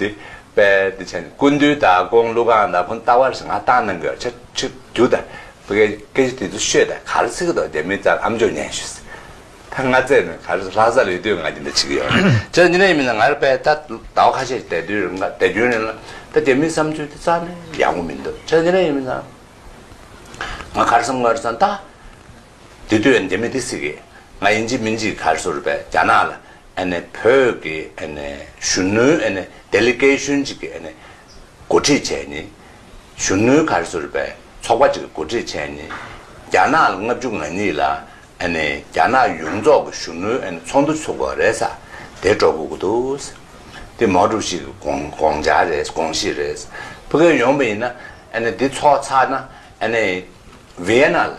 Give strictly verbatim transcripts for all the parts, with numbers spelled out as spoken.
དེ་དཔེ་དེ་བྱས་ནས་སྐུ་མདུན་དང་ཁོང་ཀླུ་ཁང་དང་ཁོང་ལྟ་བར་ང་བཏང་གནང་གི་ཡོད། ཆ་ཆུ་རྒྱུ་དང་བོད་སྐད་སྐད་ཆ་དེ་ཚོ་ཤོད་དང་ག་རེ་ཟེར་གི་འདུག་རྒྱ་མི་ཙང་ཨམ་ཅོག་ཉན་ཤོད་ཟེར། ད་ང་བཙལ་ནས་ག་རེ་ལྷ་ས་ལ་ཡོད་དུས་ང་འདི་འདྲ་བྱེད་ཀྱི་ཡོད་རེད། ཅག་འདི་འདྲ་ཡིན་མིན་ན་ང་རེ་དཔེ་ད་ཟླ་བ་ཁ་ཤས་ཤིག་བསྡད་དུས་རིང་ལ་བསྡད་རྒྱུན་རིང་ལ་ད་རྒྱ་མིའི་བསམ་ཚུལ་དེ་རྩ་ནས་ཡག་པོ་མི་འདུག་ཅག་འདི་འདྲ་ཡིན་མིན་ན་ང་ག་རེ་བསམ་ག་རེ་བསམ་ད། དེ་དུས་རྒྱ་མི་དེ་ཟེར་གི་ང་ཡིན་གཅིག་མིན་གཅིག་ག་རེ་ཟེར་རེད་པས་རྒྱ་ནག་ལ་ཨ་ནི་བོད་ཀྱི་ཨ་ནི་གཞོན་ནུའི་ཨ་ནི་ཌེ་ལི་གེ་ཤོན་ཅིག་གི་ཨ་ནི་འགོ་ཁྲིད་བྱས་ནི། གཞོན་ནུའི་ག་རེ་ཟེར་རེད་པས་ཚོགས་པ་ཅིག་གི་འགོ་ཁྲིད་བྱས་ནི། རྒྱ་ནག་ལ་ལྔ་བཅུ་ང་གཉིས་ལ་ཨ་ནི་རྒྱ་ནག་ཡོངས་རྫོགས་ཀྱི་གཞོན་ནུའི་ཨ་ནི་ཚོགས་འདུ་ཚོགས་དགོས་རེད་ས། དེ་འགྲོ་དགོས་ཀྱི་འདུག་དེ་མའོ་ཀྲུའུ་ཞི་གི་དགོངས་དགོངས་འཆར་རེད། དགོངས་གཞི་རེད། ཕ་གིར་ཡོང་པ་ཡིན་ན་ཨ་ནི་འདི་ཚོགས་ཚར་ན་ཨ་ནི་ཝི་ཡེ་ན་ལ་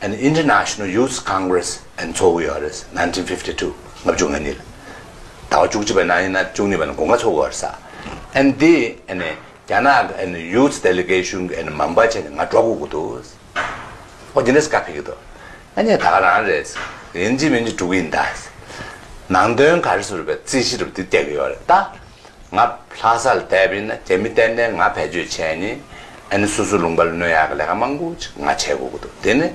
ཨ་ནི་International Youth Congress ཨ་ནི་ཚོགས་ཀྱི་ཡོད་རེད། nineteen fifty two ལྔ་བཅུ་ང་གཉིས་ལ། ཟླ་བ་བཅུ་གཅིག་པའི་ནང་ཡིན་ན་བཅུ་གཉིས་པ་ནས་དགུན་ཁ་ཚོགས་ཀྱི་ཡོད་རེད་ས། ཨ་ནི་འདི་ཨ་ནི་རྒྱ་ནག་གི་ཨ་ནི་ཡུ་ཐི་ཌེ་ལི་གེ་ཤོན་གི་ཨ་ནི་མེམ་བར་བྱས་ནས་ང་འགྲོ་དགོས་ཀྱི་འདུག་ཨོ་དེ་འདྲས་བཀའ་ཕེབས་ཀྱི་འདུག་ཨ་ནི་ད་ག་རང་རེད། ཡིན་གཅིག་མིན་གཅིག་འགྲོ་གི་ཡིན་ད། ནང་དོན་ག་རེ་ཟེར་བའི་རྩིས་གཞི་རུ་འདི་བལྟས་ཀྱི་ཡོད་རེད་ད། ང་ལྷ་ས་ལ་བསྡད་པ་ཡིན་ན་རྒྱ་མི་ཏན་ཏན་ང་བེད་སྤྱོད་བྱས་ནི། ཨ་ནི་སོ་སོའི་ལུང་པ་ལ་གནོད་ཡག་གི་ལས་ཀ་མང་པོ་ཅིག་ང་བྱེད་དགོས་ཀྱི་འདུག་དེ་ནི་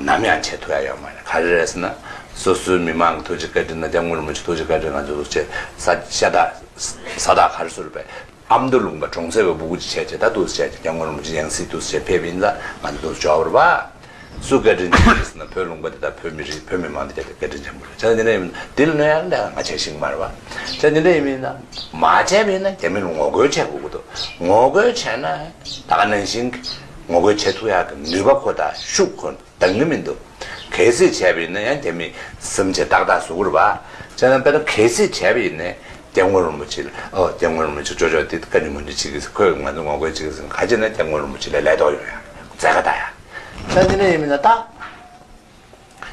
ནམ་ཡང་བྱེད་ཐུབ་ཡག་ཡོད་མ་རེད། ག་རེ་རེད་ཟེར་ན་སོ་སོའི་མི་མང་གི་ཐུགས་རྗེ་བཀའ་དྲིན་དང་སྐྱབས་མགོན་རིན་པོ་ཆེ་ཐུགས་རྗེ་བཀའ་དྲིན། ང་ཚོ་ཚོ་ཆེ་ས་ཤ་སྟག་ས་སྟག་ག་རེ་ཟེར་བས། ཨ་མདོ་ལུང་པ་གྲོང་གསེབ་པའི་སྤུ་གུ་ཅིག་བྱས་བྱས་ད་འདུག་སེ་བྱས་བྱས་སྐྱབས་མགོན་རིན་པོ་ཆེ་ཡང་སྲིད་འདུག་སེ་བྱས་ཕེབས་ཡིན་ཙང་ང་ཚོ་འདུག་སེ་འབྱོར་བ་རེད་པ། སུ་བཀའ་དྲིན་ཆེ་རེད་ཟེར་ན་བོད་ལུང་པ་དེ་དང་བོད་མི་རིགས་བོད་མི་མང་དེ་ག་དེ་བཀའ་དྲིན་ཆེན་པོ་རེད། བྱས་ཙང་འདི་འདྲ་ཡིན་ན་འདི་ལ་གནོད་ཡག་ལས་ང་བྱས་ཤེས་ཀྱི་མ་རེད་པ། བྱས་ཙང་འདི་འདྲ་ཡིན་མིན་ན་མ་བྱས་པ་ཡིན་ན་རྒྱ་མི་ལ་ངོ་རྒོལ་བྱེད་དགོས་ཀྱི་འདུག་ངོ་རྒོལ་བྱས་ན་ད་ག་ནང་བཞིན་གྱི་ངོ་རྒོལ་བྱེད་ཐུབ་ཡག་གི་ནུས་པ་ཁོ་དང་ཤུགས་ཁོ་འདང་གི་མི་འདུག་གལ་སྲིད་བྱས་པ་ཡིན་ན་ཡང་རྒྱ་མི་སེམས་ཅན་ཏག་ཏག་བཟོ་གི་རེད་པ། བྱས་ཙང་དཔེར་ན་གལ་སྲིད་བྱས་པ་ཡིན་ན་སྐྱབས་མགོན་རིན་པོ་ཆེ་ལ་ཨོ་སྐྱབས་མགོན་རིན་པོ་ཆེ་ཅོ་ཅོ་དེ་བཀའ་འགྱུར་མ་འདི་བྱེད་ཀྱི་ཟེར། ཁོས་ང་ཚོ་ངོ་རྒོལ་བྱེད་ཀྱི་ཟེར། ག་བྱས་ན་སྐྱབས་མགོན་རིན་པོ་ཆེ་ལ་ལས་ཐོག་ཡོང་ཡག་མཛད་ཁ་ད་ཡག་ད་དེ་འདྲ་ཡིན་མིན་ན་ད།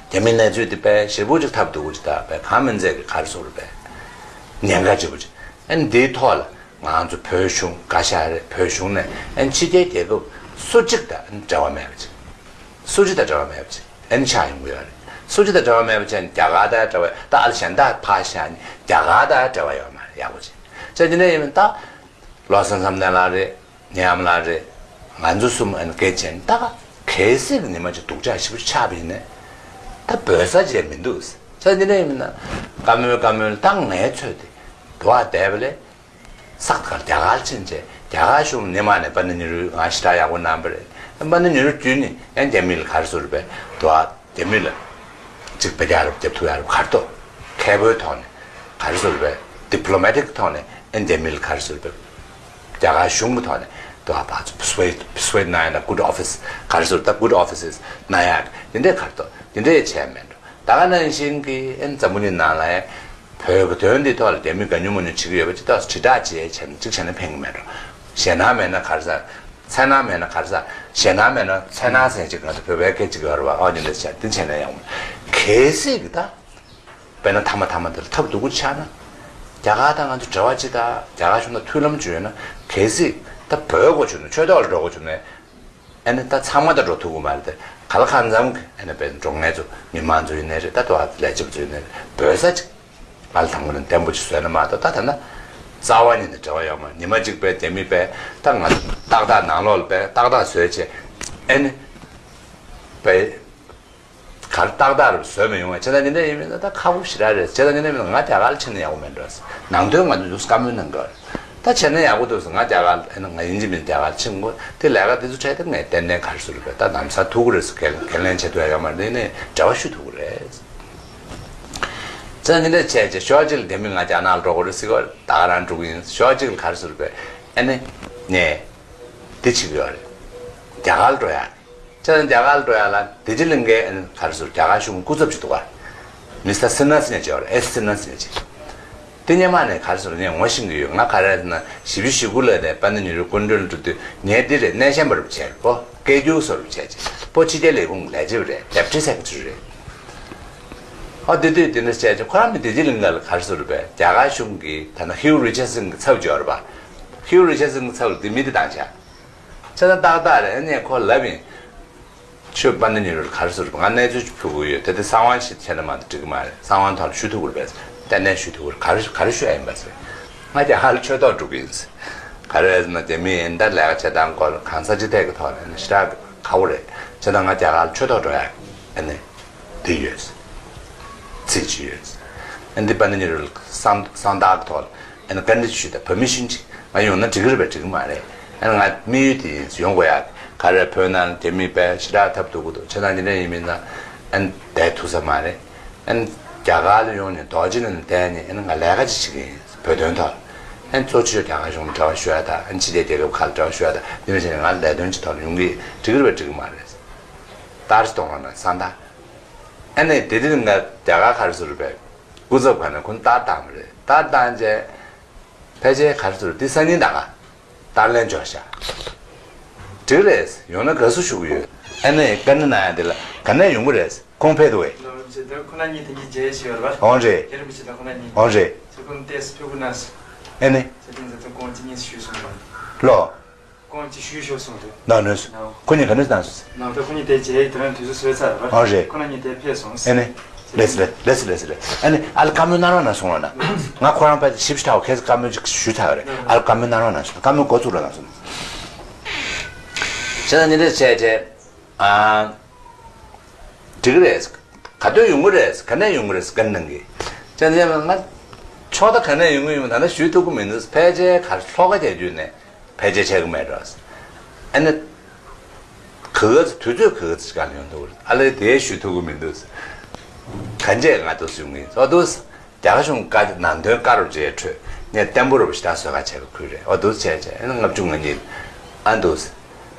རྒྱ་མིའི་གནས་ཚུལ་འདི་དཔེ་ཞེ་པོ་ཅིག་ཐབས་སྡུག་པོ་ཅིག་དང་དཔེ་གང་མིན་ཚད་ཀྱི་ག་རེ་ཟེར་དགོས་རེད་པས། ཉེན་ཁ་ཆེ་པོ་ཅིག་ཨ་ནི་འདིའི་ཐོག་ལ་ང་ཚོ་བོད་གཞུང་བཀའ་ཤག་རེད། བོད་གཞུང་ནས་ཨ་ནི་ཕྱི་རྒྱལ་རྒྱལ་ཁབ་སུ་གཅིག་དང་ཨ་ནི་འབྲེལ་བ་མེད་པ་ཅིག་སུ་གཅིག་དང་འབྲེལ་བ་མེད་པ་ཅིག་ཨ་ནི་ཆགས་ཡོང་གི་ཡོད་རེད། སུ་གཅིག་དང་འབྲེལ་བ་མེད་པ་ཅིག་ཨ་ནི་རྒྱ་གར་དང་འབྲེལ་བ་ད་ཨ་ལ་གཞན་དག་ཕར་བཞག་ནས་རྒྱ་གར་དང་འབྲེལ་བ་ཡོད་མ་རེད། ཡག་པོ་ཅིག་བྱས་དེ་འདྲ་ཡིན་མིན་ད། བློ་བཟང་བསམ་གཏན་ལགས་རེད། ནེ་ཨམ་ལགས་རེད། ང་ཚོ་གསུམ་ཨ་ནི་སྐད་ཆ་ནི་ད་ག་གལ་སྲིད་ཀྱི་ཉི་མ་ཅིག་སྡུག་ཅག་ཞེ་པོ་ཆགས་པ་ཡིན་ན། ད་འབོད་ས་ཅིག་མི་འདུག་ས་འདི་འདྲ་ཡིན་ན། བཀའ་མོལ་བཀའ་མོལ་ད་ངའི་ཚོད་དེ་འགྲོ་བ་བསྡད་པ་ལས། ས་ག་རྒྱ་གར་ཕྱིན་བྱས་རྒྱ་གར་གཞུང་ནས་མ་ནས་པཎྜི་ཉི་རུ་ང་ཞེ་དྲག་ཡག་པོ་གནང་པ་རེད། པཎྜི་ཉི་རུ་བརྒྱུད་ནས་ཡང་རྒྱ་མི་ལ་ག་རེ་ཟེར་བས་འགྲོ་བ། རྒྱ་མི་ལ་གཅིག་བེད་སྤྱོད་རབ་རྒྱབ་ཐུབ་ཡ་རབ་གར་ཏོ། མཁས་པོའི་ཐོག་ནས་ག་རེ་ཟེར་བས་ཌི་པི་ལོ་མེ་ཊིག་ཐོག་ནས་ཨེ་རྒྱ་མི་ལ་ག་རེ་ཟེར་བས་རྒྱ་གར་གཞུང་གི་ཐོག་ནས་དུ་ཧ་ཕ་ཚོ་པི་སུ་ཝེ་ཌི་པི་སུ་ཝེ་ཌི་གནང་ཡ་ན་གུཌ་ཨོ་ཕི་སི་ག་རེ་ཟེར་ད་གུཌ་ཨོ་ཕི་སི་གནང་ཡ་འདི་འདྲའི་གར་ཏོ་འདི་འདྲའི་བྱས་མེད་འགྲོ། ད་ག་ནང་བཞིན་གྱི་ཨེ་འཛམ་བུ་གླིང་ནང་ལ་ཡ་བོད་ཀྱི་དོན་འདི་ཐོག་ལ་རྒྱ་མི་ག་ཉུང་མ་ཉུང་བྱེད་ཀྱི་ཡོད་པ་ཅིག་ཏོག་ཙམ་དྲིལ་བསྒྲགས་བྱས་བྱས་ན་གཅིག་བྱས་ན་ཕན་གྱི་མེད་འགྲོ། ཞེད་སྣང་མེད་ན་ག་རེ་ཟ། འཚེར་སྣང་མེད་ན་ག་རེ་ཟ། ཞེད་སྣང་མེད་ན་འཚེར་སྣང་ཟེར་ཅིག་ང་ཚོ་བོད་པའི་སྐད་ཅིག་ཡོད་རེད་བ། ཨོ་ཉི་འདི་བྱས་འདི་བྱས་ན་ཡང་གལ་སྲིད་ཀྱི་ད། དཔེར་ན་མཐའ་མ་མཐའ་མ་འདིར་ཐབས་སྡུག་པོ་ཆགས་ན། རྒྱ་གར་དང་ང་ཚོ་འབྲེལ་བ་ཅིག་དང་རྒྱ་གར་གཞུང་དང་མཐུན་ལམ་བྱུང་ཡོད་ན་གལ་སྲིད་ད་བོད་དགོས་བྱུང་ན་ཆོས་ཐོག་ལ་འགྲོ་དགོས་བྱུང་ན། ཨ་ནི་ད་ཚང་མ་ད་འགྲོ་ཐུབ་ཀྱི་མ་རེད་དེ། ག་ལ་གང་འཚམ་གྱི་ཨ་ནི་དཔེར་འགྲོ་ངེས་ཚོ་མི་མང་ཚོ་ཡིན་ནའི་རེད། ད་དུ་ཨ་ལས་བྱེད་པ་ཚོ་ཡིན་ནའི་རེད། འབོད་ས་ཅིག་ཨ་ལ་དང་པོ་ནས་བརྟན་པོ་ཅིག་བཟོས་ན་མ་གཏོགས་ད་ད་ན་རྩ་བ་ཉིད་ནས་འབྲེལ་བ་ཡོད་མ་རེད། ཉི་མ་གཅིག་པའི་རྒྱ་མི་པས་ད་ང་ཏག་ཏག་ནང་ལོགས་ལ་པས་ཏག་ཏག་བཟོས་བྱས་ཨ་ནི་པས། གར་ཏག་ཏག་རུ་བཟོས་མི་ཡོང་བས་བྱས་ཙང་འདི་འདྲ་ཡིན་མིན་ད་ཁག་པོ་ཞེ་དྲག་རེད། བྱས་ཙང་འདི་འདྲ་མིན་ང་རྒྱ་གར་ལ་ཕྱིན་ན་ཡག་པོ་མེད་འགྲོ། ནང་དོན་ང་ཚོ་ལུགས་བཀའ་མོལ་གནང་དགོས་རེད། ད་བྱས་ན་ཡག་པོ་འདུག་ཟེར། ང་རྒྱ་གར་ལ་ང་ཡིན་གཅིག་མིན་རྒྱ་གར་ལ་ཕྱིན་དགོས། དེ་ལས་ཀ་དེ་ཚོ་འཕྲད་དེ་ངས་ཏན་ཏན་ག་རེ་ཟེར་རེད་པས་ད་ལམ་སང་ཐུག་གི་རེད་ཟེར་འགན་འགན་ལེན་བྱེད་ཐུབ་ཡ་ཡོད་མ་རེད། འདི་ནས་འབྲེལ་བ་ཞུ་ཐུབ་ཀྱི་རེད། བྱས་ཙང་འདི་འདྲ་བྱས་བྱས་ཕྱོགས་གཅིག་ལ་རྒྱ་མི་ང་རྒྱ་ནག་ལ་འགྲོ་དགོས་རེད་ཟེར་གི་ད་ག་རང་འགྲོ་གི་ཡིན། ཕྱོགས་གཅིག་ལ་ག་རེ་ཟེར་རེད་པས་ཨ་ནི་ངས་འདི་བྱེད་ཀྱི་ཡོད་རེད། རྒྱ་གར་ལ་འགྲོ་ཡ། ཁྱེད་རང་རྒྱ་གར་ལ་འགྲོ་ཡ་ལ་བདེ་སྐྱིད་གླིང་གའི་ག་རེ་ཟེར་རྒྱ་གར་གཞུང་སྐུ་ཚབ་ཅིག་འདུག་ག་མི་སི་ཊར་སི་ནཱ་ཟེར་མཁན་ཅིག་ཡོད་རེད། ཨེས་སི་ནཱ་ཟེར་མཁན་ཅིག་དེ་སྔོན་མ་ནས་ག་རེ་ཟེར་ངས་ངོ་ཤེས་ཀྱི་ཡོད། ང་ག་རེ་ཟེར་ན་བཞི་བཅུ་ཞེ་དགུ་ལོ་ནས་པཎྜི་ཏ་ཉི་རུ་སྐུ་མགྲོན་ལ་འགྲོ་དུས་ངས་འདི་རེད་སྣེ་ཤན་པ་རུ་བྱས་པོ་སྐད་སྒྱུར་བཟོ་རུ་བྱས་ཅིག་པོ་ཕྱི་རྒྱལ་ལས་ཁུངས་ལས་བྱེད་པ་རེད། ཌེ་པུ་ཊི་སེ་ཀེ་རེ་ཊི་རེད། ཨ་དེ་དུས་དེ་འདྲ་བྱས་ཅིག་ཁོ་རང་མི་བདེ་སྐྱིད་གླིང་ག་ལ་ག་རེ་ཟེར་རེད་པས་རྒྱ་གར་གཞུང་གི་ད་ནང་ཧིའུ་རི་ཆར་སན་གྱི་ཚབ་ཅིག་ཡོད་རེད་པ། ཧིའུ་རི་ཆར་སན་གྱི་ཚབ་ལ་འདི་མི་འདི་བཏང་བྱས། བྱས་ཙང་ཏག་ཏག་རེད། ཨ་ནི་ཁོ་ལབ་ཡིན། ཁྱོད་པཎྜི་ཏ་ཉི་རུ་ལ་ག་རེ་ཟེར་རེད། ང་གནས་ཚུལ་ཅིག་ཕུལ་དགོས་ཡོད། དེ་དེ་གསང་བ་ཞིག་བྱས་ན་མ་གཏོགས་འགྲིག་གི་མ་རེད། གསང་བ་ཐོག་ལ་ཞུ་ཐུབ་ཀྱི་རེད་པས། ཏན་ཏན་ཞུ་ཐུབ་ཀྱི་རེད། ག་རེ་ག་རེ་ཞུ་ཡ་ཡིན་པ་ཟེར། ང་རྒྱ་གར་ལ་ཆོས་ཐོག་འགྲོ་གི་ཡིན། ག་རེ་ཟེར་ན་རྒྱ་མི་ཡིན་ད་ལས་ཀ་བྱེད་སྟངས་སྐོར་གང་ས་ཅི་ཐད་ཀྱི་ཐོག་ནས་ཞེ་དྲག་ཁག་པོ་རེད། བྱས་ཙང་ང་རྒྱ་གར་ལ་ཆོས་ཐོག་འགྲོ་ཡག་ཨ་ནི་འདི་ཡོད། ཚིག་ཅིག་ཡོད། ཨ་འདི་པ་ནི་ཉེ་རུ་སང་སང་ད་གི་ཐོག་ལ་ཨ་ནི་བཀའ་འདྲི་ཞུས་ད་permission་ཅིག་ང་ཡོང་ན་འགྲིག་གི་རེད་པས་འགྲིག་གི་མ་རེད། ཨ་ནི་ང་དམིགས་ཡུལ་དེ་ཡིན་ཡོང་དགོས་ཡག་ག་རེ་བོད་ནང་ལ་རྒྱ་མི་པས་ཞེ་དྲག་ཐབས་སྡུག་གི་འདུག་བྱས་ཙང་འདི་འདྲ་ཡིན་མིན་ན་ཨ་ནི་བསྡད་ཐུབ་ས་མ་རེད། ཨ་ནི་རྒྱ་གར་ལ་ཡོང་ནས་རྡོ་རྗེ་གླིང་ལ་བསྡད་ནས་ཨ་ནི་ང་ལས་ཀ་ཅིག་བྱེད་ཀྱི་ཡིན། བོད་དོན་ཐོག་ཨ་ནི་གཙོ་ཆེ་ཤོས་རྒྱ་གར་གཞུང་ལ་འབྲེལ་བ་ཞུ་ཡ་དང་ཨ་ནི་ཕྱི་རྒྱལ་རྒྱལ་ཁབ་ཁག་ལ་འབྲེལ་བ་ཞུ་ཡ་དང་འདི་འདྲ་བྱས་ནས་ང་ལས་དོན་ཅིག་ཐོག་ལ་ཡོང་གི་འགྲིག་གི་རེད་པས་འགྲིག་གི་མ་རེད། ལྟར་ཅིག་གཏོང་རོགས་གནང་སང་ད། ཨ་ནི་དེ་དུས་ང་རྒྱ་གར་ག་རེ་ཟེར་བས་སྐུ་ཚབ་ག་ནས་ཁོང་ལྟར་བཏང་བ་རེད། ལྟར་བཏང་རྗེས་ཕལ་ཆེར་ག་རེ་ཟེར་འདི་སང་ཉིན་ད་ག་ལྟར་ལན་འབྱོར་ཤག་འགྲིག་རེད། ཡོང་ན་དགའ་བསུ་ཞུ་གི་ཡོད། ཨ་ནི་བཀའ་འདྲི་གནང་ཡ་འདི་ལ་ག་ནས་ཡོང་གི་རེད། ཁོང་ཕེབས་འདུག་གས། ལོ་རིན་པོ་ཆེ་ད་ཁོ་ན་གཉིས་དེ་གཉིས་མཇལ་ཞིག་ཡོད་རེད་པ། འོང་རེད། རྒྱ་རིན་པོ་ཆེ་དང་ཁོ་ན་གཉིས། འོང་རེད། ཁྱེད་ཁོང་ཏེས་ཕེབས་དགོས་ན་སོང་། ཨ་ནི། ཁྱེད་ཁོང་ཚོ་ཁོང་གཅིག་གཉིས་ཞུས་སོང་པ། ལོ། ཁོང་གཅིག་ཞུས་ཤོག་སོང་དུས། ན་ནོས་སོ། ན། ཁོ་གཉིས་ག་ནས་བཏང་སོང་། ན་ད་ཁོ་གཉིས་དེ་མཇལ་ཡི་དེ་རང་དུས་ཚོད་བཟོས་ཚར་རེད་པ། འོང་རེད། ཁོ་ན་གཉིས་དེ་ཕེབས་སོང་། ཨ་ནི། ལེས་ལེས་ལེས་ལེས་ལེས། ཨ་ནི་ཨ་ལ་བཀའ་མོལ་གནང་རོགས་གནང་སོང་ལ་ན། ང་ཁོ་རང་ཕལ་ཆེར་ཞིབ་ཞིབ་ཐག་ཁས་བཀའ་མོལ་ཅིག་ཞུས་ཚར་བ་རེད། ཨ་ལ་བཀའ་མོལ་གནང་རོགས་གནང་སོང་། བཀའ་མོལ་འགོ་བཙུགས་རོགས་གནང་སོང་། བྱས་ཙང་ཉིན་རེ་བྱས་བྱས། ཨ། འགྲིག་གི་རེད། ག་དུས་ཡོང་གི་རེད། ག་ནས་ཡོང་གི་རེད་བཀའ་འདྲི་གནང་གི། བྱས་ཙང་ང་ཕྱོགས་མཐའ་ག་ནས་ཡོང་གི་ཡོང་ད་ལྟ་ཞུ་ཐུབ་ཀྱི་མི་འདུག་ཕལ་ཆེར་ག་ལྷོ་ཁ་རྒྱག་རྒྱུ་ནས་ཕལ་ཆེར་ཆགས་ཀྱི་མེད་འགྲོ། ཨ་ནི། ག་ཚོད་དུས་ཚོད་ག་ཚོད་ཅིག་ག་ལ་ཡོང་ཐུབ་ཀྱི་རེད། ཨ་ལས་དེ་ཞུ་ཐུབ་ཀྱི་མི་འདུག་གང་བྱས་ང་དུ་ཡོང་གི་ཡིན། ཨོ་འདུག་རྒྱ་གར་གཞུང་བཀའ་ནང་དོན་བཀའ་རུ་རྗེས་འཕྲོས་ནས་བརྟན་པོ་རུ་ཞེ་དྲག་བཟོ་ག་བྱས་པ་ཁུལ་རེད། ཨོ་འདུག་བྱས་བྱས་ཨ་ནི་ལྔ་བཅུ་ང་གཉིས་ཨ་འདུག་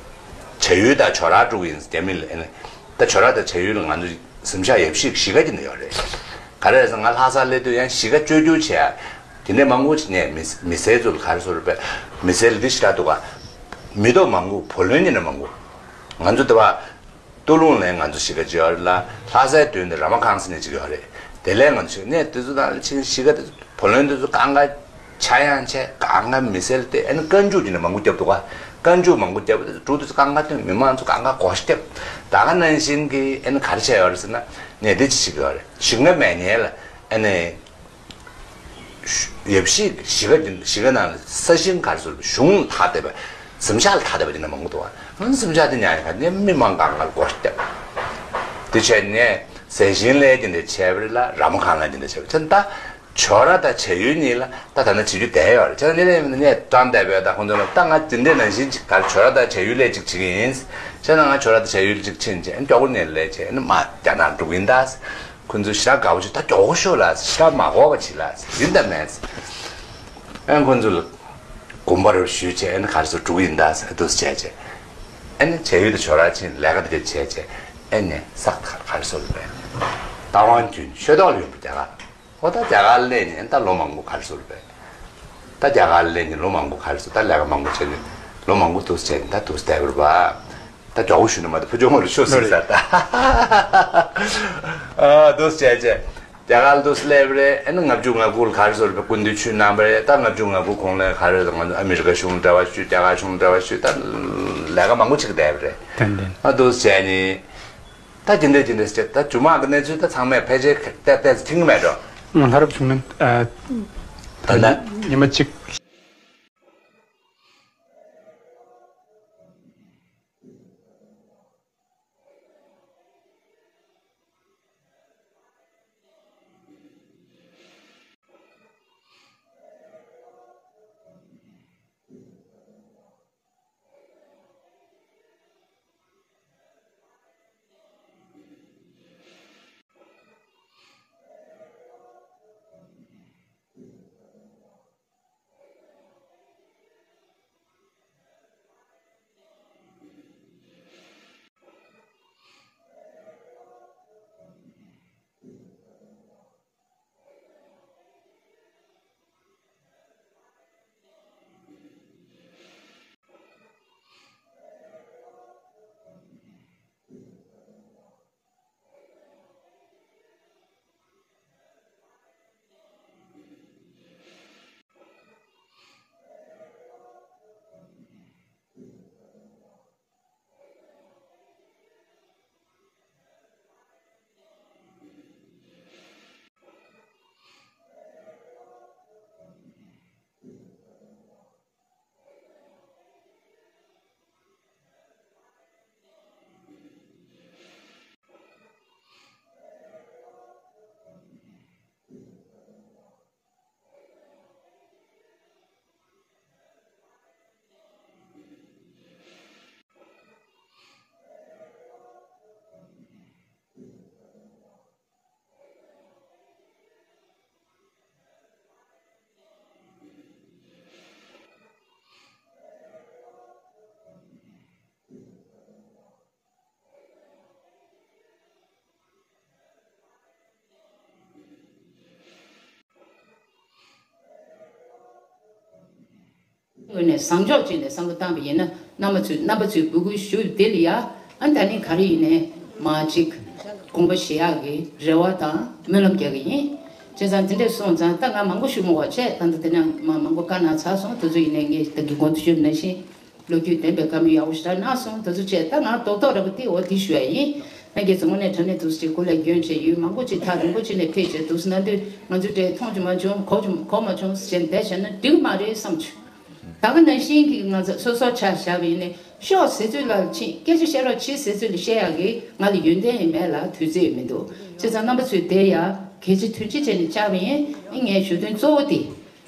བྱ་ཡུལ་དང་ཇོ་ར་འགྲོ་གི་ཡིན་རྒྱ་མི་ལ་ཨ་ནི། ད་ཇོ་ར་དང་བྱ་ཡུལ་ལ་ང་ཚོ་གཟིམ་ཤག་ཡབ་གཞིས་གཞིས་ཀ་དེ་ནས་ཡོད་རེད། ག་རེ་རེད་ཟེར་ང་ལྷ་སར་སླེབས་དུས་ཡང་གཞིས་ཀ་བཅོས་བསྒྱུར་བྱས་དེ་འདྲས་མང་པོ་ཅིག་ནས་མི་མི་སེར་ཚོ་ལ་ག་རེ་ཟེར་རེད་པས། མི་སེར་ལ་འདི་ཞེ་དྲག་འདུག་ག་མི་ཐོག་མང་པོ་བུ་ལོན་ཉིན་ནས་མང་པོ། ང་ཚོ་ད་བར། སྟོད་ལུང་ལ་ང་ཚོ་གཞིས་ཀ་ཅིག་ཡོད་རེད་ལ། ལྷ་སའི་མདུན་དུ་ར་མ་ཁང་ཟེར་ནས་ཅིག་ཡོད་རེད། དེ་ལས་ང་ཚོ་གནས་དེ་ཚོ་དང་ཕྱིན་གཞིས་ཀ་དེ་ཚོ་བུ་ལོན་དེ་ཚོ་གང་ག་ཆག་ཡང་ཆག་གང་ག་མི་སེར་དེ་ཨ་ནི་བཀའ་འཇུག་ཅིག་ནས་མང་པོ་བརྒྱབ་འདུག་ག་བཀའ་འཇུག་མང་པོ་བརྒྱབ་འགྲོ་དུས་གང་ག་དེ་མི་མང་ཚོ་གང་ག་བགོ་བཤའ་བརྒྱབ། ད་ག་ནང་བཞིན་གྱི་ཨ་ནི་ག་རེ་བྱས་ཡོད་རེད་ཟེར་ན་གནས་དེ་ཅིག་ཅིག་ཡོད་རེད། ཞིང་ཁ་མེད་མཁན་ལ་ཨ་ནི། ཡབ་གཞིས་གཞིས་ཀ་འདི་གཞིས་ཀ་ནང་ལ་ས་ཞིང་ག་རེ་ཟེར་གཞུང་ལ་ཐག་བསྡད་པ། གཟིམ་ཤག་ལ་ཐག་བསྡད་པ་འདི་འདྲ་མང་པོ་འདུག་ཨ། གཟིམ་ཤག་འདི་ཉར་ཡག་ག་ནས་མི་མང་གང་ག་ལ་སྒོ་བརྒྱབ། དེ་བྱས་ནས་ཟས་ཞིང་ལས་འདི་འདྲ་བྱས་པ་རེད་ལ་ར་མ་ཁང་ལ་འདི་འདྲ་བྱས་པ་བྱས་ད་ཇོ་ར་དང་བྱ་ཡུལ་གཉིས་ལ་ད་ད་ན་བྱེད་རྒྱུ་བསྡད་ཡོད་རེད། བྱས་ན་ནི་ནས་ཀྲང་བསྡད་པའི་ད་ཁོང་ཚོ་ལ་ད་ང་འདི་འདྲའི་ནང་བཞིན་ཅིག་ག་རེ་ཇོ་ར་དང་བྱ་ཡུལ་ལས་ཅིག་བྱེད་ཀྱི་ཡིན། བྱས་ན་ང་ཇོ་ར་དང་བྱ་ཡུལ་ཅིག་ཕྱིན་བྱས་མགྱོགས་པོ་ནས་ལས་བྱས་ནི་མ་རྒྱ་ནག་འགྲོ་གི་ཡིན་ད། ཁོ་ཚོས་ཞེ་དྲག་དགའ་པོ་བྱས། ད་མགྱོགས་པོ་ཤོག་ལ་ཞེ་དྲག་མ་འགོར་བ་བྱེད་ལ་ཡིན་དང་མེད། ཨན་ཁོ་ཚོ་ལ་དགོངས་པ་རེ་ཞུས་བྱས་ཨན་ག་རེ་ཟེར་འགྲོ་གི་ཡིན་ད་ཟེར་འདུག་སེ་བྱས་བྱས། ཨན་བྱ་ཡུལ་དུ་ཇོ་ར་ཕྱིན་ལས་ཀ་དེ་འདྲ་བྱས་བྱས་ཨན་ནས་ས་ག་རེ་ཟེར་ལ་བས་རྟ་དབང་བརྒྱུད་ནས་ཤོད་ཐོག་ལ་ཡོང་པ་རྒྱ་གར། ཨོ་ད་རྒྱ་གར་སླེབས་ནས་ཨན་ད་ལོ་མང་པོ་ག་རེ་ཟེར་ལ་བས། ད་རྒྱ་གར་སླེབས་ནས་ལོ་མང་པོ་ག་རེ་ཟེར་ད་ལས་ཀ་མང་པོ་བྱས་ནས་ལོ་མང་པོ་འདུག་སེ་བྱས་ནས་ད་འདུག་སེ་བསྡད་པ་རེད་པ། ད་མགྱོགས་པོ་ཞུ་ན་མ་གཏོགས་ཕུ་ཆུང་མ་ལ་ཤོར་ཟིན་ས་ད། ཨ་འདུག་སེ་བྱས་བྱས། རྒྱ་གར་ལ་འདུག་སེ་སླེབས་རེད། ཨ་ནི་ལྔ་བཅུ་ང་དགུ་ལ་ག་རེ་ཟེར་བའི་སྐུ་མདུན་ཆོས་གནང་བ་རེད། ད་ལྔ་བཅུ་ང་དགུ་གོང་ལ་ག་རེ་ང་ཚོ་ཨ་མི་རི་ཀ་གཞུང་ལ་འབྲེལ་བ་ཞུས། རྒྱ་གར་གཞུང་ལ་འབྲེལ་བ་ཞུས། ད་ལས་ཀ་མང་པོ་བྱེད་ཀྱི་བསྡད་པ་རེད། ཏན་ཏན། ཨ་འདུག་སེ་བྱས་ནི། ད་ཇི་འདྲ་ཇི་འདྲ་ཟེར་ད་ཇུ་མ་གི་གནས་ཚུལ་ད་ཚང་མས་ཕལ་ཆེར་བལྟས་བལྟས་ཚེ་མཐོང་གི་མེད་འགྲོ། ལྷ་རབ་བྱུང་ན། ད་ད་ཉི་མ་གཅིག་ངོས་ནས་བཟང་ཕྱོགས་ཅིག་ནས་བསམ་བློ་བཏང་བ་ཡིན་ན། རྣམ་པ་ཚོས་རྣམ་པ་ཚོས་འབོད་སྐུལ་ཞུས་དེ་ལ་ཡ། ཨ་ནི་ད་ནི་ག་རེ་ཡིན་ནའི་མ་གཅིག་དགོངས་པ་བཞེས་ཡག་གི་རེ་བ་དང་སྨོན་ལམ་རྒྱག་གི་ཡིན། བྱས་ཙང་དེ་འདྲས་སོང་ཙང་ད་ང་མང་པོ་ཞུ་མི་དགོས། བྱས་ད་ད་དེ་ནས་མ་མང་པོ་བཀའ་གནང་ཚར་སོང་། དེ་ཚོ་ཡིན་ནའི་ངས་ད་གི་གོང་དུ་ཞུས་པ་ནང་བཞིན། ལོ་རྒྱུས་ལྡན་པའི་བཀའ་མོལ་ཡག་པོ་ཞེ་དྲག་གནང་སོང་། དེ་ཚོ་བྱས་ད་ང་རྡོག་རྡོག་རེ་བ་དེ་འོ་དེ་ཞུ་ཡ་ཡིན། ད་གི་ཚང་མ་ནས་དྲང་གནས་འདུག་སེ་ཅིག་སྐུ་ལས་འགྱོན་བྱས་ཡུན་མང་པོ་ཅིག་ཐག་རིང་པོ་ཅིག་ནས་ཕེབས་བྱས་འདུག་སེ་གནང་དུས་ང་ཚོས་དེ་མཐོང་རྒྱུ་མ་བྱུང་། གོ་རྒྱུ་གོ་མ་བྱུང་ཟེར་བྱས་བསྡད་བྱས་ན་འགྲིག་གི་མ་རེད་བསམ་བྱུང་། ད་ག་ནང་བཞིན་གྱི་ང་ཚོ་སོ་སོ་ཆ་བཞག་པ་ཡིན་ནའི་ཤོག་ཟེར་ཚུལ་ལ་ཕྱིན། སྐད་ཆ་བཤད་རོགས་བྱེད་ཟེར་ཚུལ་ལ་བཤད་ཡག་གི་ང་ལ་ཡོན་ཏན་ཡང་མེད་ལ་དུས་ཚོད་ཡང་མི་འདུག་བྱས་ཙང་རྣམ་པ་ཚོས་དེ་ཡ་གལ་ཆེ་དོན་ཆེ་བྱས་ནས་བཅར་བ་ཡིན། ཨ་ངའི་ཞུ་དོན་གཙོ་བོ་དེ་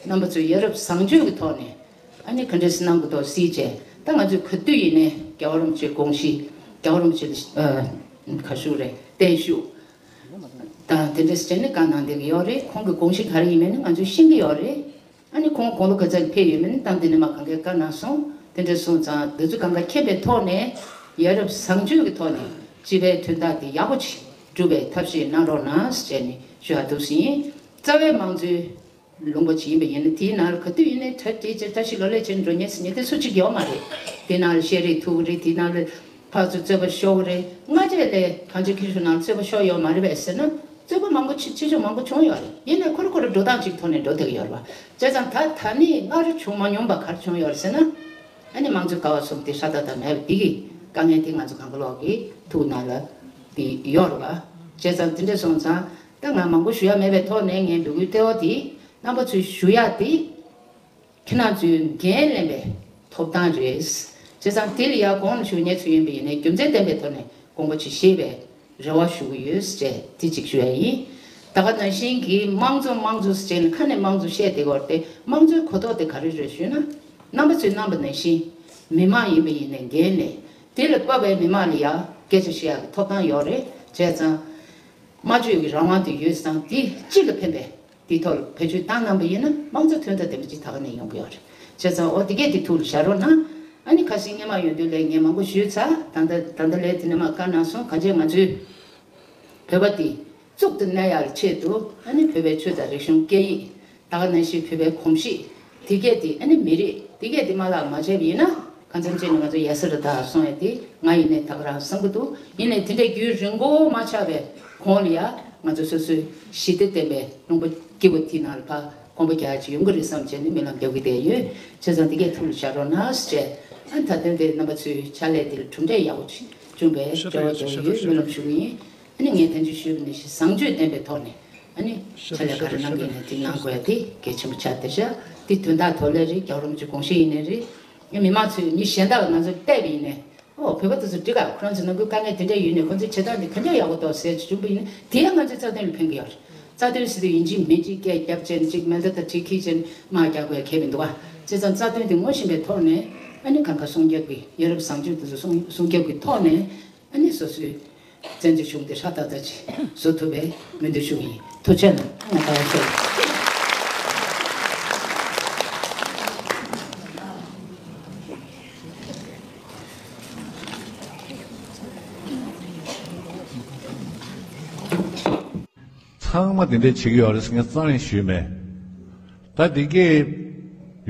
རྣམ་པ་ཚོས་ཡ་རབས་བཟང་སྤྱོད་ཀྱི་ཐོག་ནས་ཨ་ནི་ག་འདྲས་གནང་དགོས་འདུག་སྲིད་བྱས། ད་ང་ཚོས་ག་དུས་ཡིན་ནའི་རྒྱལ་བ་རིན་པོ་ཆེའི་དགོངས་གཞི། རྒྱལ་བ་རིན་པོ་ཆེ་ལ་ཨ་ག་ཞུ་རེད། བརྟན་བཞུགས་དང་དེ་འདྲས་བྱས་ནས་བཀའ་གནང་བསྡད་ཀྱི་ཡོད་རེད། ཁོང་གི་དགོངས་གཞི་ག་རེ་ཡིན་མིན་ནི་ང་ཚོས་ཤེས་ཀྱི་ཡོད་རེད། ཨ་ནི་ཁོང་དགུང་ལོ་ག་ཚོད་ཕེབས་ཡོད་མིན་ནི་ད་འདི་ནས་མ་གང་གའི་བཀའ་གནང་སོང་། དེ་འདྲ་སོང་ཙང་འདི་ཚོ་གང་ག་མཁྱེན་པའི་ཐོག་ནས་ཡ་རབས་བཟང་སྤྱོད་ཀྱི་ཐོག་ནས་སྤྱི་པའི་དོན་དག་འདི་ཡག་པོ་ཅིག་སྒྲུབ་པའི་ཐབས་ཤེས་གནང་རོགས་གནང་ཟེར་ནས་ཞུ་ཡག་འདུག་སེ་ཡིན། རྩ་བའི་དམངས་གཙོའི་ལུང་པ་ཅིག་ཡིན་པ་ཡིན་ན་དེའི་ནང་ལ་ག་དུས་ཡིན་ནའི་གྲ་སྒྲིག་བྱས་བཀྲ་ཤིས་ལོ་ལེགས་བྱས་ནས་འགྲོ་མཁན་ཟེར་མཁན་དེ་སུ་གཅིག་ཡོད་མ་རེད། དེའི་ནང་ལ་ཤེས་རིག་ཐུག་གི་རེད། དེའི་ནང་ལ་ཕར་ཚུར་རྩོད་པ་ཤོར་གི་རེད། སྔ་རྗེས་ལ་གངས་ཅན་སྐྱིད་གཤོངས་ནང་ལ་རྩོད་པ་ཤོར་ཡོད་མ་རེད་པས་ཟེར་ན། རྩོད་པ་མང་པོ་ཕྱི་ཕྱི་ཕྱོགས་མང་པོ་བྱུང་ཡོད་རེད། ཡིན་ནའི་ཁོ་རང་ཁོ་རང་འགྲོ་སྟངས་གཅིག་ཐོག་ནས་འགྲོ་བསྡད་ཀྱི་ཡོད་རེད་པ། བྱས་ཙང་ད་ད་ནི་སྔར་བྱུང་མ་མྱོང་པ་ག་རེ་བྱུང་ཡོད་རེད་ཟེར་ན། ཨ་ནི་དམངས་གཙོའི་ཀ་བ་གསུམ་དེ་ཧྲ་ཏག་ཏག་མེད་པ་དེ་གི་དཀའ་ངལ་དེ་ང་ཚོ་གང་ག་ལོག་གི་ཐུགས་ནང་ལ་དེ་ཡོད་རེད་པ། བྱས་ཙང་དེ་འདྲ་སོང་ཙང་ད་ང་མང་པོ་ཞུ་ཡ་མེད་པའི་ཐོག་ནས་ངའི་འབོད་སྐུལ་གཙོ་བོ་དེ་རྣམ་པ་ཚོས་ཞུ་ཡ་དེ། ཁྱེད་རང་ཚོའི་འགན་ལེན་པའི་ཐོབ་ཐང་རེད། བྱས་ཙང་དེ་ལ་ཡ་གོང་ལ་ཞུ་མཁན་ཚོ་ཡིན་པ་ཡིན་ནའི་རྒྱུ་མཚན་ལྡན་པའི་ཐོག་ནས་དགོངས་པ་ཅིག་བཞེས་པའི་རེ་བ་ཞུ་གི་ཡོད་ཅེས་དེ་གཅིག་ཞུ་ཡ་ཡིན། ད་ག་ནང་བཞིན་གྱི་དམངས་གཙོ་དམངས་གཙོ་ཟེར་ནས་ཁ་ནས་དམངས་གཙོ་བཤད་བསྡད་ཡོད་རེད་དེ། དམངས་གཙོའི་གོ་རྟོགས་དེ་ག་རེ་རེད་ཞུས་ན། རྣམ་པ་ཚོས་གནང་པ་ནང་བཞིན་མི་མང་ཡིན་པ་ཡིན་ནའི་འགན་ལེན། དེ་ལ་དཔག་པའི་མི་མང་ལ་ཡ་སྐད་ཆ་བཤད་ཡ་གི་ཐོབ་ཐང་ཡོད་རེད། བྱས་ཙང་སྨྲ་བརྗོད་ཀྱི་རང་དབང་དེ་ཡོད་ཙང་དེ་སྤྱི་ལ་ཕན་པའི། དེའི་ཐོག་ལ་བེད་སྤྱོད་བཏང་གནང་པ་ཡིན་ན་དམངས་གཙོ་དོན་དང་ལྡན་པ་ཅིག་ད་ག་ནས་ཡོང་གི་ཡོད་རེད། བྱས་ཙང་འོ་དེ་གས་དེ་ཐུགས་ལ་བཞག་རོགས་གནང་། ཨ་ནི་ཁ་སང་སྔོན་མ་ཡོང་དུས་ལས་ངས་མང་པོ་ཞུས་ཚར། ད་ལྟ་ད་ལྟ་ལས་དེ་ནས་མར་བཀའ་གནང་སོང་། གང་ཅི་ང་ཚོའི་བོད་པ་དེ་གཙུག་ཏུ་གནས་ཡག་ཆེད་དུ་ཨ་ནི་བོད་པའི་ཆོས་དང་རིག་གཞུང་སྐད་ཡིག་ད་ག་ནང་བཞིན་བོད་པའི་གོམས་གཤིས་དེ་གས་དེ་ཨ་ནི་མི་རིགས་དེ་གས་དེ་མ་བརླག་མ་བྱས་པ་ཡིན་ན། གང་འཚམ་ཅིག་ནས་ང་ཚོ་ཡ་སི་ར་ད་སོང་ཡ་དེ་ང་ཡིན་ནའི་ད་ག་རང་བསམ་གི་འདུག་ཡིན་ནའི་དེ་འདྲའི་རྒྱུན་རིང་པོ་མ་ཆགས་པའི་གོང་ལ་ཡ་ང་ཚོ་སོ་སོའི་ཞི་བདེ་ལྡན་པའི་ལུང་པ་སྐྱིད་པོ་དེའི་ནང་ལ་ཕར་གོམ་པ་རྒྱག་ཅིག་ཡོང་གི་རེད་བསམ་བྱས་ནས་སྨོན་ལམ་རྒྱག་གི་བསྡད་ཡོད། བྱས་ཙང་དེ་གས་ཐུགས་ལ་བཞག་རོགས་གནང་ཞེས། ཨ་ད་དོན་དེ་རྣམ་པ་ཚོའི་ཕྱག་ལས་དེ་ལ་གྲུབ་འབྲས་ཡག་པོ་ཅིག་བྱུང་བའི་རེ་བ་རྒྱག་གི་ཡོད། སྨོན་ལམ་ཞུ་གི་ཡིན། ཨ་ནི་ངས་ཐེངས་གཅིག་ཞུས་པ་ནང་བཞིན་བཟང་སྤྱོད་ལྡན་པའི་ཐོག་ནས་ཨ་ནི་ཕྱག་ལས་ག་རེ་གནང་གི་ཡིན་ན་དེ་གནང་དགོས་ཡ་དེ་གལ་ཆེན་པོ་ཆགས་བསྡད་ཤག་དེ་དོན་དག་ཐོག་ལས་རེད། རྒྱལ་བ་རིན་པོ་ཆེ་དགོངས་བཞེད་ཡིན་ནའི་རེད། ཨ་མི་མང་ཚོས་མི་གཞན་དག་ལ་ང་ཚོ་བལྟས་པ་ཡིན་ནའི་ཨོ་བོད་པ་དེ་ཚོ་འགྲིག་ག་ཁོ་རང་ཚོ་ནང་ཁུལ་དཀའ་ངལ་དེ་འདྲ་ཡོད་ནའི་ཁོ་ཚོའི་བྱེད་སྟངས་དེ་ག་འདྲ་ཡག་པོ་འདུག་ཟེར་བྱུང་པ་ཡིན་ན་དེ་ཡང་ང་ཚོའི་རྩ་དོན་ལ་ཕན་གི་ཡོད་རེད། རྩ་དོན་ཟེར་དུས་ཡིན་གཅིག་མིན་གཅིག་སྐད་རྒྱབ་བྱས་ནས་གཅིག་མེ་མདའ་དང་གྲི་འཁྱེར་བྱས་ནས་དམག་རྒྱག་དགོས་ཡ་གལ་མི་འདུག་ག་བྱས་ཙང་རྩ་དོན་དེ་ངོ་ཤེས་པའི་ཐོག་ནས་ཨ་ནི་གང་ག་སྲུང་སྐྱོབ་ཀྱི་ཡ་རབས་བཟང་སྤྱོད་དེ་ཚོ་སྲུང་སྲུང་སྐྱོབ་ཀྱི་ཐོག་ནས། ཨ་ནི་སོ་སོའི་བཙན་བྱོལ་གཞུང་འདི་ཧྲ་ཏག་ཏག་ཅིག་བཟོ་ཐུབ་པའི་སྨོན་འདུན་ཞུ་གི་ཡིན། ཐུགས་རྗེ་གནང་། ང་ད་བར་ཤོག་ཚང་མ་དེ་འདྲས་བྱེད་ཀྱི་ཡོད་རེད་ཟེར་ངས་རྩ་ནས་ཞུས་མེད། ད་འདི་གས་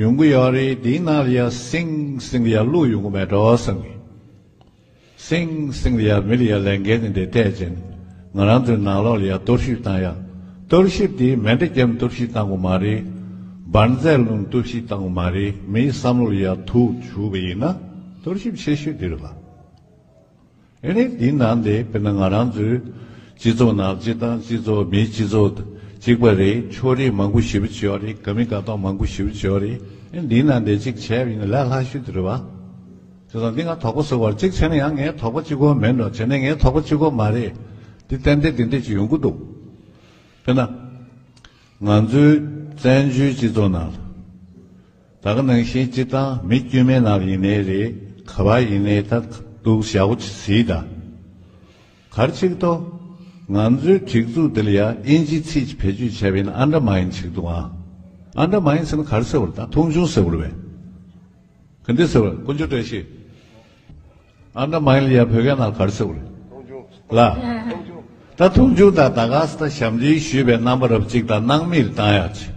ཡོང་གི་ཡོད་རེད། འདིའི་ནང་ལ་ཡ་སིང་སིང་ལ་ཡ་བླུག་ཡོང་གི་མེད་འགྲོ་བསམ་གི། སིང་སིང་ལ་ཡ་མི་ལ་ཡ་ལས་འགན་དེ་འདྲ་སྤྲད་བྱས་ནས་ང་རང་ཚོའི་ནང་ལོགས་ལ་ཡ་གཏོར་བཤིག་བཏང་ཡ། གཏོར་བཤིག་དེ་མེ་མདའ་བརྒྱབ་ནས་གཏོར་བཤིག་བཏང་དགོས་མ་རེད། འབར་རྫས་བླུགས་ནས་གཏོར་བཤིག་བཏང་དགོས་མ་རེད། མིའི་བསམ་བློ་ལ་ཡ་དུག་བྱུག་པ་ཡིན་ན་གཏོར་བཤིག་ཆེ་ཤོས་དེ་རེད་པ། ཨེ་ནི་འདི་ནང་དེ་དཔེར་ན་ང་རང་ཚོའི་སྤྱི་ཚོགས་ནང་སྤྱི་བཏང་སྤྱི་ཚོགས་མིའི་སྤྱི་ཚོགས་གཅིག་པ་རེད། ཕྱོགས་རིས་མང་པོ་ཞེ་པོ་ཅིག་ཡོད་རེད། དགའ་མི་དགའ་ཐོག་མང་པོ་ཞེ་པོ་ཅིག་ཡོད་རེད། ཨེ་འདི་ནང་དེ་གཅིག་བྱས་པ་ཡིན་ན་ལས་སླ་ཤོས་དེ་རེད་པ། བྱས་ཙང་འདི་ང་དོགས་པ་ཟ་གི་ཡོད་རེད། གཅིག་བྱས་ན་ཡང་ངའི་དོགས་པ་གཅིག་པོ་མིན་འགྲོ། བྱས་ན་ངའི་དོགས་པ་གཅིག་པོ་མ་རེད། འདི་ཏན་ཏན་འདི་འདྲས་ཅིག་ཡོང་གི་འདུག་དཔེར་ན། ང་ཚོའི་བཙན་བྱོལ་སྤྱི་ཚོགས་ནང་ལ། ད་ག་ནང་བཞིན་སྤྱིར་བཏང་མི་དཀྱུས་མའི་ནང་ལ་ཡིན་ནའི་རེད། ག་པར་ཡིན་ནའི་ད་འདུག་ཞག་པོ་ཅིག་གཟིགས་དང་། ག་རེ་བྱེད་ཀྱི་འདུག་ང་ཚོའི་སྒྲིག་འཛུགས་འདི་ལ་ཡ་དབྱིན་ཇིའི་ཚིག་ཅིག་བེད་སྤྱོད་བྱས་པ་ཡིན་ན་ཨན་ཌར་མ་ཡིན་བྱེད་ཀྱི་འདུག་ཨང་། ཨན་ཌར་མ་ཡིན་ཟེར་ན་ག་རེ་ཟེར་བ་རེད། ད་མཐོང་ཆུང་ཟེར་བ་རེད་པས། ག་འདྲ་ཟེར་བ་རེད། དཀོན་མཆོག་བཀྲ་ཤིས། ཨན་ཌར་མ་ཡིན་ལ་ཡ་བོད་སྐད་ནང་ག་རེ་ཟེར་བ་རེད། ལ། ད་མཐོང་ཆུང་དང་ད་ག་ས་ད་ཞབས་འདྲེན་ཞུས་པའི་རྣམ་པ་རབ་ཅིག་དང་སྣང་མེད་བཏང་ཡག་ཅིག་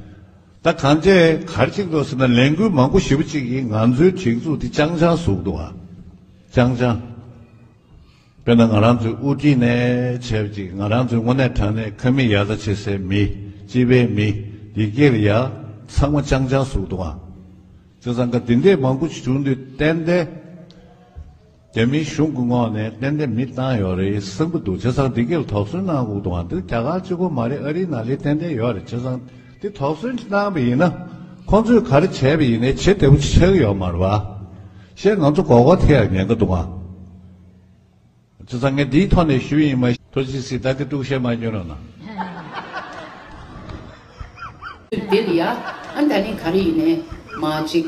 ད་གང་བྱས་ག་རེ་ཅིག་འདུག་ཟེར་ན། ལས་འགུལ་མང་པོ་ཞེ་པོ་ཅིག་གིས་ང་ཚོའི་སྒྲིག་འཛུགས་འདི་ཅང་ཅང་བཟོ་གི་འདུག་ཨ། ཅང་ཅང་། དཔེར་ན་ང་རང་ཚོའི་དབུ་ཁྲིད་ནས་བྱས་པ་ཅིག་ང་རང་ཚོའི་དངོས་གནས་དྲང་གནས་ཁ་མིག་ཡར་ལྟ་བྱེད་སའི་མི། སྤྱི་པའི་མི། ཡི་གེ་ལ་ཡ་ཚང་མ་ཅང་ཅང་བཟོ་གི་འདུག་ཨ། བྱས་ཙང་ཀ་འདི་འདྲས་མང་པོ་ཞིག་བྱུང་དུས་ཏན་ཏན་རྒྱ་མིའི་གཞུང་གི་ངོས་ནས་ཏན་ཏན་མི་བཏང་ཡོད་རེད་བསམ་གྱི་འདུག་བྱས་ཙང་འདི་ག་ལ་དོགས་ཟོན་གནང་དགོས་འདུག་ཨ། འདི་རྒྱ་གར་གཅིག་པོ་མ་རེད། ཨ་རིའི་ནང་ལ་ཏན་ཏན་ཡོད་རེད། བྱས་ཙང་འདི་དོགས་ཟོན་གནང་བ་ཡིན་ན། ཁོང་ཚོས་ག་རེ་བྱས་པ་ཡིན་ནའི་བྱེད་བདེ་པོ་ཆགས་ཀྱི་ཡོད་མ་རེད་པ། ཞེས་ང་ཚོ་མགོ་སྐོར་ཐེབས་ཡ་ཉེན་ཁ་འདུག་ཨ། བྱས་ཙང་ངས་འདིའི་ཐོག་ནས་ཞུ་ཡིན་མ། ཐུགས་རྗེ་གཟིགས། ད་འདི་འདུག་བཤད་མ་སྐྱོན་རོགས་གནང་། དེ་ལ་ཡ། ཨ་ད་ནི་ག་རེ་ཡིན་ནའི་མ་གཅིག་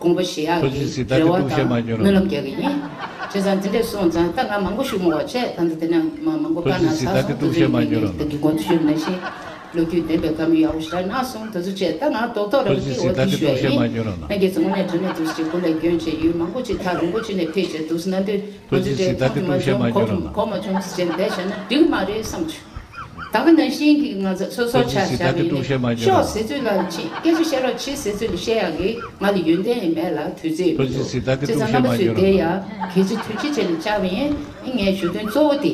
དགོངས་པ་བཞེས་ཡག་གི་རེ་བ་དང་སྨོན་ལམ་རྒྱག་གི་ཡིན། བྱས་ཙང་དེ་འདྲས་སོང་ཙང་ད་ང་མང་པོ་ཞུ་མི་དགོས། བྱས་ད་འདི་དེ་ནས་མ་མང་པོ་བཀའ་གནང་ཚར་སོང་། དེ་ཚོའི་ངོས་ནས་ད་གི་དགོངས་དག་ཞུ་ནང་བཞིན་ལོ་རྒྱུས་ལྡན་པའི་བཀའ་མོལ་ཡག་པོ་ཞེ་དྲག་གནང་སོང་། དེ་ཚོ་བྱས་ད་ང་རྡོག་རྡོག་རེ་བ་དེ་ཞུ་ཡ་ཡིན། ལྷན་རྒྱས་ཚོ་དངོས་གནས་དྲང་གནས་འདུག་སེ་ཅིག་སྐུ་ལས་སྐྱོན་བྱས་ཡུན་མང་པོ་ཅིག་ཐག་རིང་པོ་ཅིག་ནས་ཕེབས་བྱས་འདུག་སེ་གནང་དུས། ང་ཚོ་འདྲའི་ཐག་དུ་མ་ཆོད་གོ་གོ་མ་ཆོད་ཟེར་བྱས་བསྡད་བཞག་ན་འགྲིག་མ་རེད་བསམ་བྱུང་། ད་ག་ནང་བཞིན་གྱི་ང་ཚོ་སོ་སོ་ཆ་བཞག་པ་ཡིན་ན་ཤོག་ཟེར་ཚུལ་ལ་ཕྱིན། སྐད་ཆ་བཤད་རོགས་བྱེད་ཟེར་ཚུལ་ལ་བཤད་ཡག་གི་ང་ལ་ཡོན་ཏན་ཡང་མེད་ལ་དུས་ཚོད་ཡང་མི་འདུག་བྱས་ཙང་རྣམ་པ་ཚོས་དེ་ཡང་གལ་ཆེ་དོན་ཆེ་བྱས་ནས་བཅར་བ་ཡིན། ངའི་ཞུ་དོན་གཙོ་བོ་དེ་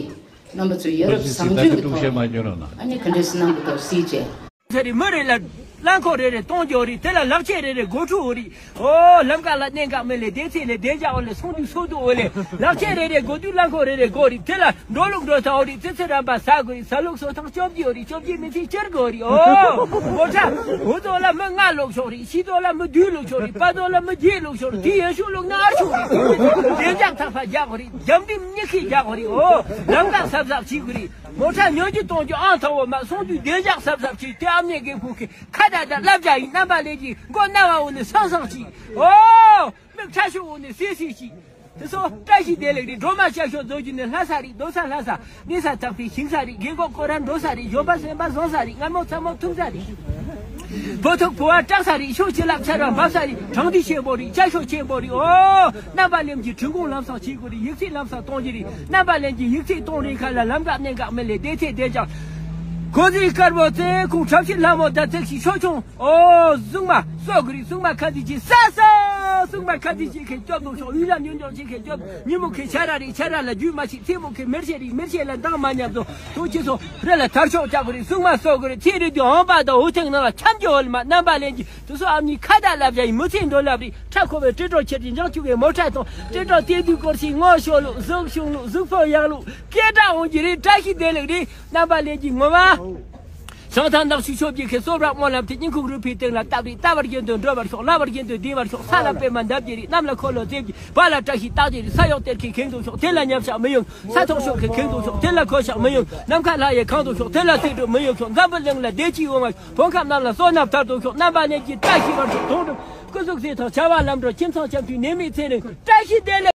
རྣམ་པ་ཚོས་ཡ་རབས་བཟང་སྤྱོད་ཀྱི་ཐོག་ནས་ཨ་ནི་ག་འདྲས་སེ་གནང་དགོས་འདུག་སྲིད་བྱས། ཚེ་རིང་མི་རེ་ལ་རླངས་འཁོར་རེ་རེ་གཏོང་རྒྱུ་རེད། དེ་ལ་ལག་ཆས་རེ་རེ་སྒོ་ཕྲུག་རེད། ཨོ་ལམ་ཀ་ལ་གནད་འགག་མི་ལས་བདེ་ཚེ་ལས་བདེ་འཇགས་འོ་ལས་སོང་དུས་སོ་དུ་འོ་ལས་ལག་ཆས་རེ་རེ་སྒོ་དུས་རླངས་འཁོར་རེ་རེ་སྒོ་རེད། དེ་ལ་འགྲོ་ལུགས་འགྲོ་ཐག་འོ་རེད། ཙི་ཙི་རམ་པ་ཟ་དགོས་རེད། ཟ་ལུགས་སོ་ཐང་བཅོ་བརྒྱད་འོ་རེད། བཅོ་བརྒྱད་མི་ཚེ་སྐྱེལ་དགོས་རེད། ཨོ་མོ་ཁྲ་འུ་ཚོ་ལ་མི་ལྔ་ལོག་ཆོག་རེད། ཕྱི་ཚོ་ལ་མི་བདུན་ལོག་ཆོག་རེད། པ་ཚོ་ལ་མི་བརྒྱད་ལོག་ཆོག་རེད། དེ་ཡན་ཤུ་ལོག་ན་ཨར་ཆོག་རེད། བདེ་འཇགས་ཐག་པ་རྒྱག་དགོས་རེད། འཇམ་འདེམས་གཉིས་ཀས་རྒྱག་དགོས་རེད། ཨོ་ལམ་ཀ་གཟབ་གཟབ་བྱེད་དགོས་རེད། མོ་ཊ་ཉོ་རྒྱུ་གཏོང་རྒྱུ་ཨང་དང་པོ་མ་སོང་དུས་བདེ་འཇགས་གཟབ་གཟབ་བྱས། དེ་ཨ་མྱེས་རྒན་ཕོ་གི་ཁ་བརྡ་དང་བསླབ་བྱ་ཡིན། རྣམ་པ་ལྷན་རྒྱས་མགོ་ན་བ་འོ་ནས་སང་སང་གྱིས། ཨོ། མིག་ཁྲ་ཤོག་འོ་ནས་སེ་སེ་གྱིས། དེ་ཚོ་བཀྲ་ཤིས་བདེ་ལེགས་རེད། སྒྲོལ་མ་ཤར་ཕྱོགས་རྫོགས་རྒྱུ་ནས་ལྷ་ས་རེད། རྡོ་ས་ལྷ་ས། གནས་ས་དག་པའི་ཞིང་ས་རེད། རྒན་གོག་ཁོ་རང་འགྲོ་ས་རེད། གཞོན་པ་སེམས་པ་བཟང་ས་རེད། སྔ་མོ་ཚ་མོ་ཐུག་ས་རེད། བོད་ཐུག་བོད་བ་སྐྲག་ས་རེད། ཤོག་བྱིན་རླབས་ཆར་བ་འབབ་ས་རེད། དྲང་བདེན་ཆེན་པོ་རེད། བྱ་ཤོག་ཆེན་པོ་རེད། ཨོ། རྣམ་པ་ལྷན་རྒྱས་གྲོས་འགོ་ལམ་སང་བྱེད་དགོས་རེད། ཡིག་ཚད་ལམ་སང་གཏོང་རྒྱུ་རེད། རྣམ་པ་ལྷན་རྒྱས་ཡིག་ཚད་གཏོང་རན་ཁ་ལ་ལམ་ཀ་གནད་འགག་མི་ལས་བདེ་ཚེ་བདེ་འཇགས། གོ་ཟི་དཀར་པོ་རྩེ་ཁུག་གྲབས་ཤིག་ལྷ་མོ་ད་ཚེག་ཤིག་ཆོ་ཆུང་། ཨོ་གཟུགས་མ་གསོ་དགོས་རེད། གཟུགས་མ་ཁ་ཟི་ཅིག་ས་ས། གཟུགས་མ་ཁ་ཟི་ཅིག་ཁེ་སྐྱོབ་དུ་ཤོག་ཡུལ་ལ་ཉུང་ཉུང་ཅིག་ཁེ་སྐྱོབ། ཉིན་མོ་ཁེ་ཆ་ར་རེད། ཆ་ར་ལ་རྒྱུས་མ་ཞིག་མཚན་མོ་ཁེ་མེར་ཤེ་རེད། མེར་ཤེ་ལ་མདངས་མ་ཉམས་སོ་དུ་ཅི་སོ་རེ་ལ་དར་ལྕོག་བཅག་དགོས་རེད། གཟུགས་མ་གསོ་དགོས་རེད། ཚེ་རིང་དུས་འོང་པ་དང་འུ་ཐེངས་ནང་ལ་འཁྱམ་རྒྱུ་འོ་ལ་མ། རྣམ་པ་ལྷན་རྒྱས་དུ་སོ་ཨ་མྱེས་ཁ་བརྡ་ལབ་བྱ་ཡིན། མི་ཚེ་འགྲོ་ལབ་རེད། ཁྲ་ཁོ་བའི་སྤྲི་གྲོགས་ཁྱེར་གྱི་འཇང་ཆུ་བའི་མོ་ཁྲ་དང་སྤྲི་གྲོགས་བསྟན་དུས་སྐོར་ཞིག་ངོ་ཤོ་ལུགས་གཟུགས་ཤུང་ལུགས་གཟུགས་ཕོ་ཡག་ལུགས་སྐད་གྲགས་འོང་གི་རེད། བཀྲ་ཤིས་བདེ་ལེགས་རེད། རྣམ་པ་ལྷན་རྒྱས་ངོ་མ། བྱང་ཐང་ནག་ཆུ་ཆོས་བརྒྱད་ཁའི་སོབ་ར་སྨོན་ལམ་དེ་སྙིང་ཁུག་རུས་པའི་སྟེང་ལ་བཏབ་རེད། ལྟ་བར་གྱེན་དུ་འགྲོ་བར་ཤོག་ལྟ་བར་གྱེན་དུ་བདེ་བར་ཤོག་ས་ལ་པད་མ་འདབ་བརྒྱད་རེད། གནམ་ལ་འཁོར་ལོ་རྩེ་བརྒྱད། བར་ལ་བཀྲ་ཤིས་རྟགས་བརྒྱད་རེད། ས་གཡོག་གཏེར་ཁའི་ཁེངས་དུ་ཤོག་དེ་ལ་ཉམས་ཆག་མི་ཡོང་། ས་ཐོག་ཤོག་ཁའི་ཁེངས་དུ་ཤོག་དེ་ལ་ཁོ་ཤག་མི་ཡོང་། ནམ་མཁའ་ལྷ་ཡི་གང་དུ་ཤོག་དེ་ལ་སྲིད་གྲོགས་མི་ཡོང་ཤོག་འཛམ་བུ་གླིང་ལ་བདེ་སྐྱིད་འོང་བ། བོད་ཁམས་རྣམས་ལ་བསོད་ནམས་དར་དུ་ཤོག་རྣམ་པ་ལྷན་རྒྱས་བཀྲ་ཤིས་པར་ཤོག་དོན་གྲུབ་སྐུ་གཟུགས་སྲིད་དང་བྱ་བ་ལམ་འགྲོ། ཁྱིམ་ཚང་འཆམ་མཐུན་ནད་མེད་ཚེ་རིང་། བཀྲ་ཤིས་བདེ་ལེགས།